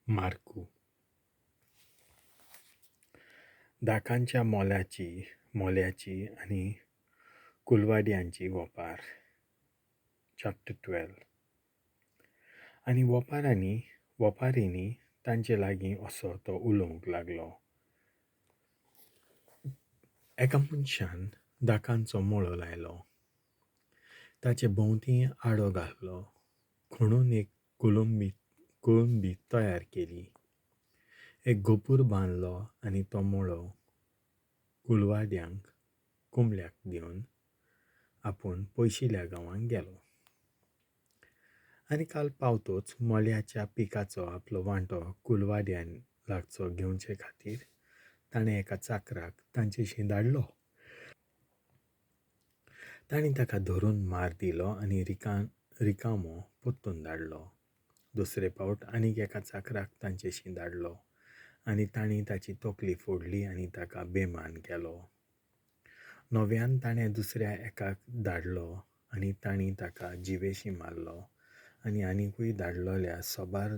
मार्कू. दाकांच्या मोल्याची मोल्याची आनी कुलवाड्यांची वोपार. चॅप्टर 12. आनी वोपारांनी वोपारींनी तांचे लागीं असो तो उलोवंक लागलो. एका मनशान दाकांचो मळो लायलो, ताचे भोंवती आडो घातलो, खणून एक कुलुंबी कुळंबी तयार केली, एक गोपूर बांदलो आनी तो मळो कुलवाड्यांक कुमल्याक दिवन आपूण पयशिल्या गांवांत गेलो. आनी काल पावतोच मळ्याच्या पिकाचो आपलो वांटो कुलवाड्यान लागचो घेवचे खातीर ताणें एका चाकराक तांचेशी धाडलो. तांणी ताका धरून मार दिलो आनी रिकामो परतून धाडलो. दुसरे फावट आनीक एका चाकराक तांचेशी धाडलो आनी तांणी ताची तकली फोडली आनी ताका बेमान केलो. नव्यान ताणें दुसऱ्या एकाक धाडलो आनी तांणी ताका जिवेशी मारलो आनी आनिकूय धाडलेल्या सोबार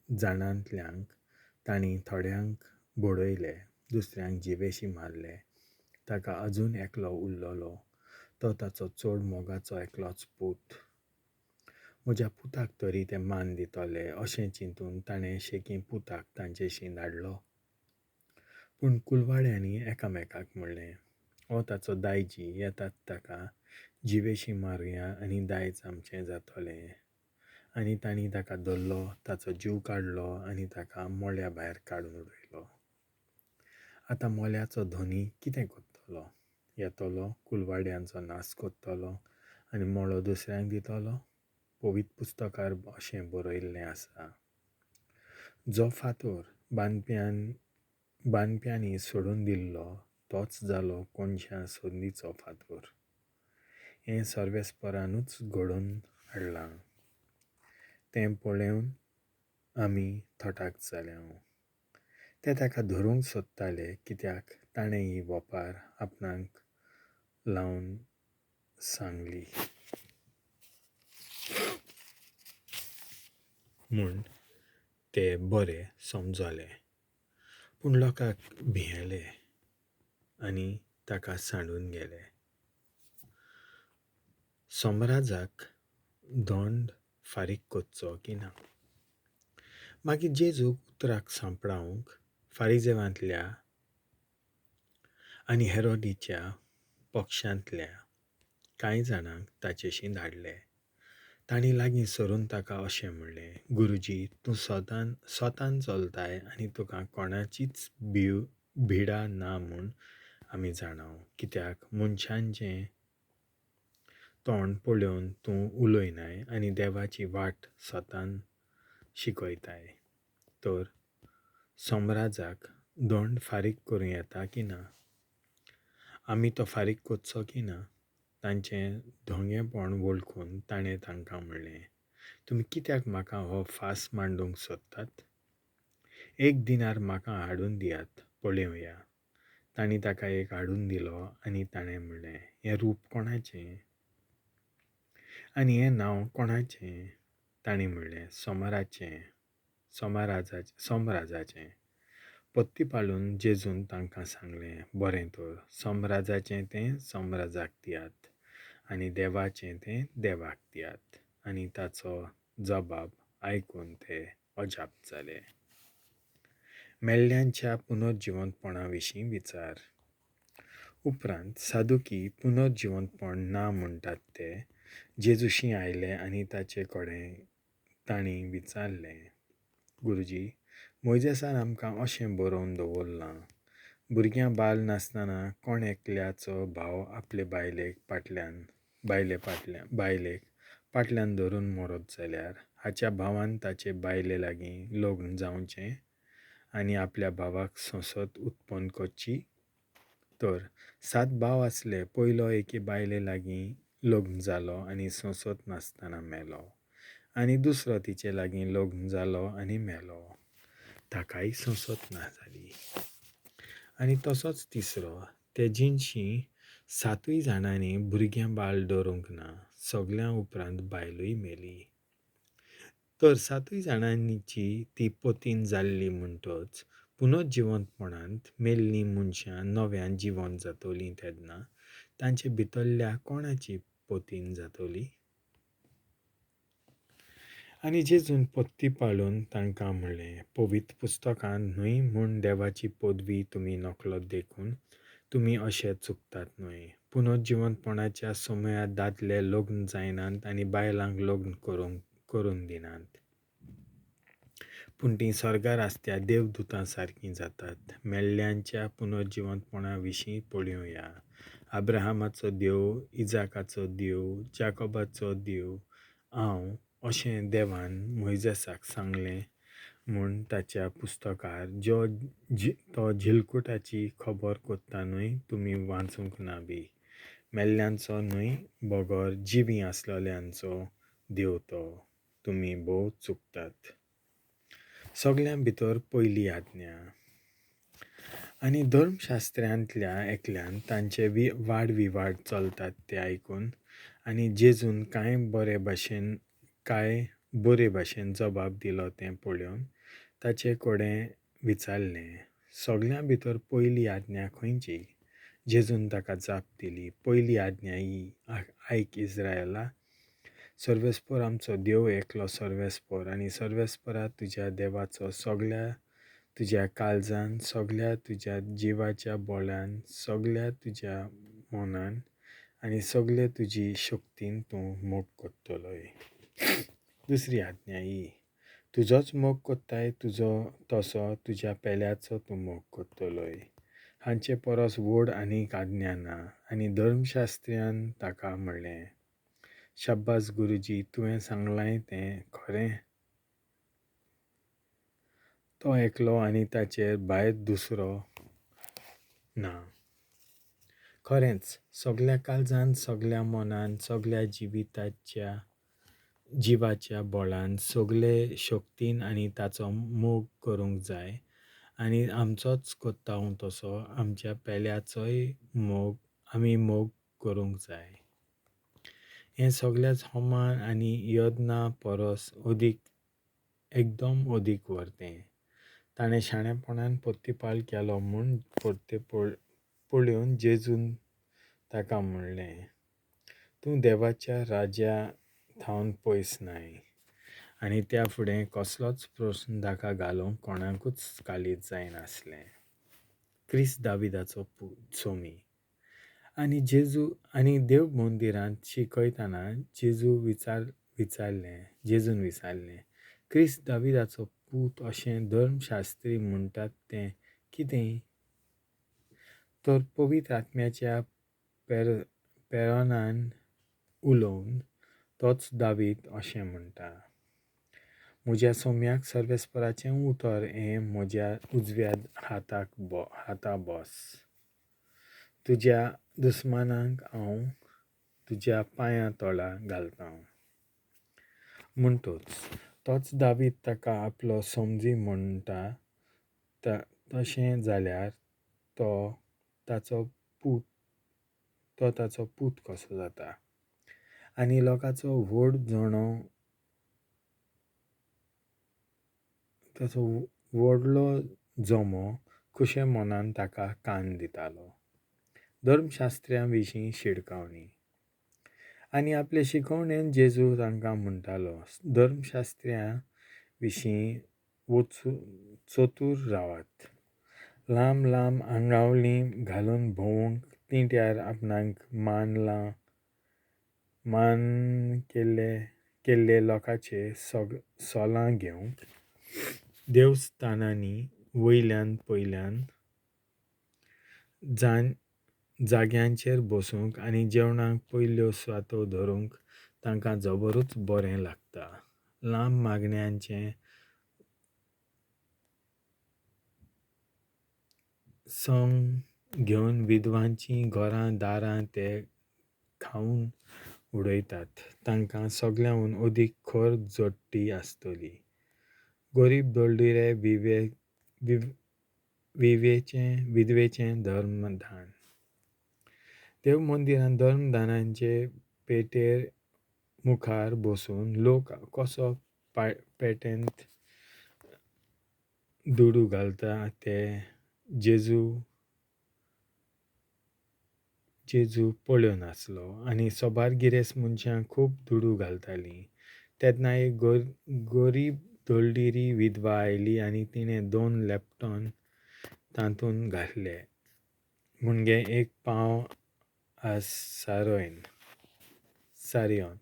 जाणांतल्यांक तांणी थोड्यांक बडयले, दुसऱ्यांक जिवेशी मारले. ताका अजून एकलो उरलेलो, तो ताचो चड मोगाचो एकलोच पूत. म्हज्या पुताक तरी ते मान दितले अशें चिंतून ताणें शेकीं पुताक तांचेशी धाडलो. पूण कुलवाड्यांनी एकामेकाक म्हणलें, हो ताचो दायजी, येतात ताका जिवेशी मारुया आनी दायज आमचें जातलें. आनी तांणी ताका धरलो, ताचो जीव काडलो आनी ताका मळ्या भायर काडून उडयलो. आतां मळ्याचो धनी कितें करतलो? येतलो, कुलवाड्यांचो नाश करतलो आनी मळो दुसऱ्यांक दितलो. पवित्र पुस्तकार अशें बरयल्लें आसा, जो फातर बांदप्यांनी सोडून दिल्लो तोच जालो कोनशा संदीचो फातर. हें सर्वेस्परानूच घडोवन हाडलां, तें पळोवन आमी थटाक जाल्या. ते ताका धरूंक सोदताले, कित्याक ताणें ही वोपार आपणाक लावन सांगली म्हूण ते बरे समजले. पूण लोकांक भियेले आनी ताका सांडून गेले. सोमराजाक दोंड फारीक करचो की ना? मागीर जेजूक उतराक सांपडावंक फारिजेवांतल्या आनी हेरोदीच्या पक्षांतल्या कांय जाणांक ताचेशी धाडले. तांणी लागीं सरून ताका अशें म्हणलें, गुरुजी, तूं स्वतान चलताय आनी तुका कोणाचीच भिडा ना म्हूण आमी जाणाव, कित्याक मनशांचें तोंड पळोवन तूं उलयनाय आनी देवाची वाट स्वतान शिकयताय. तर सोमराजाक दोंड फारीक करूं येता की ना? आमी तो फारीक करचो की ना? तांचें धोंगेपण वळखून ताणें तांकां म्हणलें, तुमी कित्याक म्हाका हो फास मांडूंक सोदतात? एक दिनार म्हाका हाडून दियात, पळोवया. तांणी ताका एक हाडून दिलो आनी ताणें म्हणलें, हें रूप कोणाचें आनी हें नांव कोणाचें? तांणी म्हणलें, सोमराजाचें. पत्ती पाळून जेजून तांकां सांगलें, बरें तर, सोमराजाचें तें सोमराजाक दियात आनी देवाचें तें देवाक दियात. आनी ताचो जबाब आयकून ते अजाप जाले. मेल्ल्यांच्या पुनर्जिवंतपणा विशीं विचार. उपरांत सादुकी पुनर्जिवंतपण ना म्हणटात ते जेजूशी आयले आनी ताचे कडेन तांणी विचारलें, गुरुजी, मोयजेसान आमकां अशें बरोवन दवरलां, भुरग्यां बाल नासतना कोण एकल्याचो भाव आपले बायलेक फाटल्यान धरून मरत जाल्यार हाच्या भावान ताचे बायले लागीं लग्न जावचें आनी आपल्या भावाक संसद उत्पन्न करची. तर 7 भाव आसले. पयलो एके बायले लागीं लग्न जालो आनी संसद नासतना मेलो, आनी दुसरो तिचे लागीं लग्न जालो आनी मेलो, ताकाय संसद ना जाली. आनी तसोच तिसरो. ते जिनशी 7 जाणांनी भुरग्यां बाळ दवरूंक ना. सगळ्यां उपरांत बायलूय मेली. तर सातूय जाणांची ती पतीन जाल्ली म्हणटच पुनर्जिवंतपणांत मेल्लीं मनशां नव्यान जिवंत जातलीं तेन्ना तांचे भितरल्या कोणाची पतीन जातली? आनी जेजून पत्ती पाळून तांकां म्हणलें, पवित्र पुस्तकांत न्हय म्हूण देवाची पदवी तुमी नकळत देखून तुमी अशे चुकतात न्हय. पुनर्जिवंतपणाच्या समयार दादले लग्न जायनात आनी बायलांक लग्न करून दिनात, पूण तीं स्वर्गार आसत्या देवदूतां सारकीं जातात. मेल्ल्यांच्या पुनर्जिवंतपणा विशीं पळोवया. अब्राहमाचो देव, इजाकाचो देव, जाकोबाचो देव हांव अशें देवान मोयजेसाक सांगलें म्हूण ताच्या पुस्तकार जो तो झिलकुटाची खबर कोत्ता न्हय तुमी वाचूंक ना बी. मेल्ल्यांचो न्हय बगर जिवीं आसलेल्यांचो देव तो. तुमी भोव चुकतात. सगळ्यां भितर पयली आज्ञा. आनी धर्मशास्त्र्यांतल्या एकल्यान तांचे वादविवाद चलतात ते आयकून आनी जेजून कांय बरे भाशेन जबाब दिलो तें पळोवन ताचे कडेन विचारलें, सगळ्यां भितर पयली आज्ञा खंयची? जेजून ताका जाप दिली, पयली आज्ञा ही, आयक इस्रायला, सर्वेस्पर आमचो देव एकलो सर्वेस्पर, आनी सर्वेस्परा तुज्या देवाचो सगळ्या तुज्या काळजान, सगळ्या तुज्या जिवाच्या बोळान, सगळ्या तुज्या मनान आनी सगळे तुजी शक्तीन तूं मोग करतलोय. दुसरी आज्ञा ही, तुजोच मोग कोत्ताय तुजो तसो तुज्या पेल्याचो तूं मोग करतलोय. हांचे परस व्हड आनीक आज्ञा ना. आनी धर्मशास्त्र्यान ताका म्हणलें, शाब्बास गुरुजी, तुवें सांगलां तें खरें. तो एकलो आनी ताचेर भायर दुसरो ना. खरेंच सगळ्या काळजान, सगळ्या मनान, सगळ्या जिविताच्या जिवाच्या बळान, सगळे शक्तीन आनी ताचो मोग करूंक जाय. आनी आमचोच कोत्ता तसो आमच्या पेल्याचोय मोग आमी मोग करूंक जाय. हें सगळ्याच होमान आनी यत्ना परस अदीक एकदम अदीक व्हरतें. ताणें शाणेपणान प्रतिपाल केलो म्हूण परते पळोवन जेजून ताका म्हणलें, तूं देवाच्या राज्या थावन पयस नाय. आनी त्या फुडें कसलोच प्रस्न ताका घालूंक कोणाकूच कालीत जायनासलें. क्रिस्त दाविदाचो सोमी. आनी जेजू आनी देव मंदिरांत शिकयतना जेजून विचारलें, क्रिस्त दाविदाचो पूत अशें धर्मशास्त्री म्हणटात तें कितें? तर पवित्र आत्म्याच्या पेरनान उलोवन तोच दावीद अशें म्हणटा, म्हज्या सोम्याक सर्वेस्पराचें उतर हें म्हज्या उजव्या हाता बस, तुज्या दुस्मानांक हांव तुज्या पांयां तोळा घालता. म्हणटच तोच दावीद ताका आपलो समजी म्हणटा, तशें जाल्यार तो ताचो पूत कसो जाता? आनी लोकांचो व्हड जणो ताचो व्हडलो जमो खुशे मनान ताका कान दितालो. धर्मशास्त्र्यां विशीं शिडकावणी. आनी आपले शिकवणेन जेजू तांकां म्हणटालो, धर्मशास्त्र्यां विशीं चतूर रावात. लांब लांब आंगावली घालून भोंवूंक तिंट्यार आपणाक मान केल्ले लोकांचे सोलां घेवंक देवस्थानांनी वयल्यान पयल्यान जाग्यांचेर बसूंक आनी जेवणाक पयल्यो सुवातो धरूंक तांकां जबरूच बरें लागता. लांब मागण्यांचें संग घेवन विधवांचीं घरां दारां ते खावन उडयतात. तांकां सगळ्यांहून अदीक खर जोडटी आसतली. गरीब दळडिरे विधवेचें धर्मदान. देव मंदिरांत धर्मदानांचे पेटेर मुखार बसून लोक कसो पेटेंत दुडू घालता ते जेजू पळोवन आसलो आनी सोबार गिरेस्त मनशां खूब दुडू घालतालीं. तेन्ना एक गरीब दळडिरी विधवा आयली आनी तिणें 2 लॅपटॉन तातूंत घातले, म्हणजे 1 पाव सारयोन.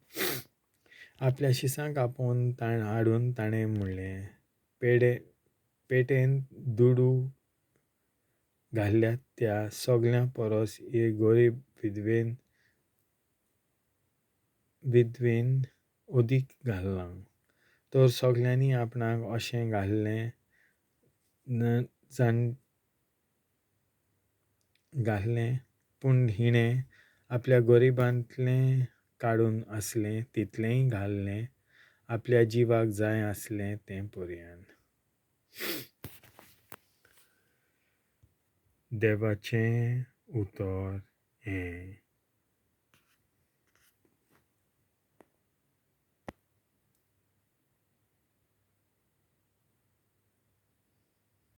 आपल्या शिसांक आपोवन हाडून ताणें म्हणलें, पेटेंत दुडू घाल्ल्या त्या सगळ्यां परस हे गरीब विधवेन अदीक घाल्लां. तर सगळ्यांनी आपणाक अशें घाल्लें, पूण हिणें आपल्या गरिबांतलें काडून आसलें तितलेंय घाल्लें, आपल्या जिवाक जाय आसलें तें पर्यान. देवाचें उतर हें.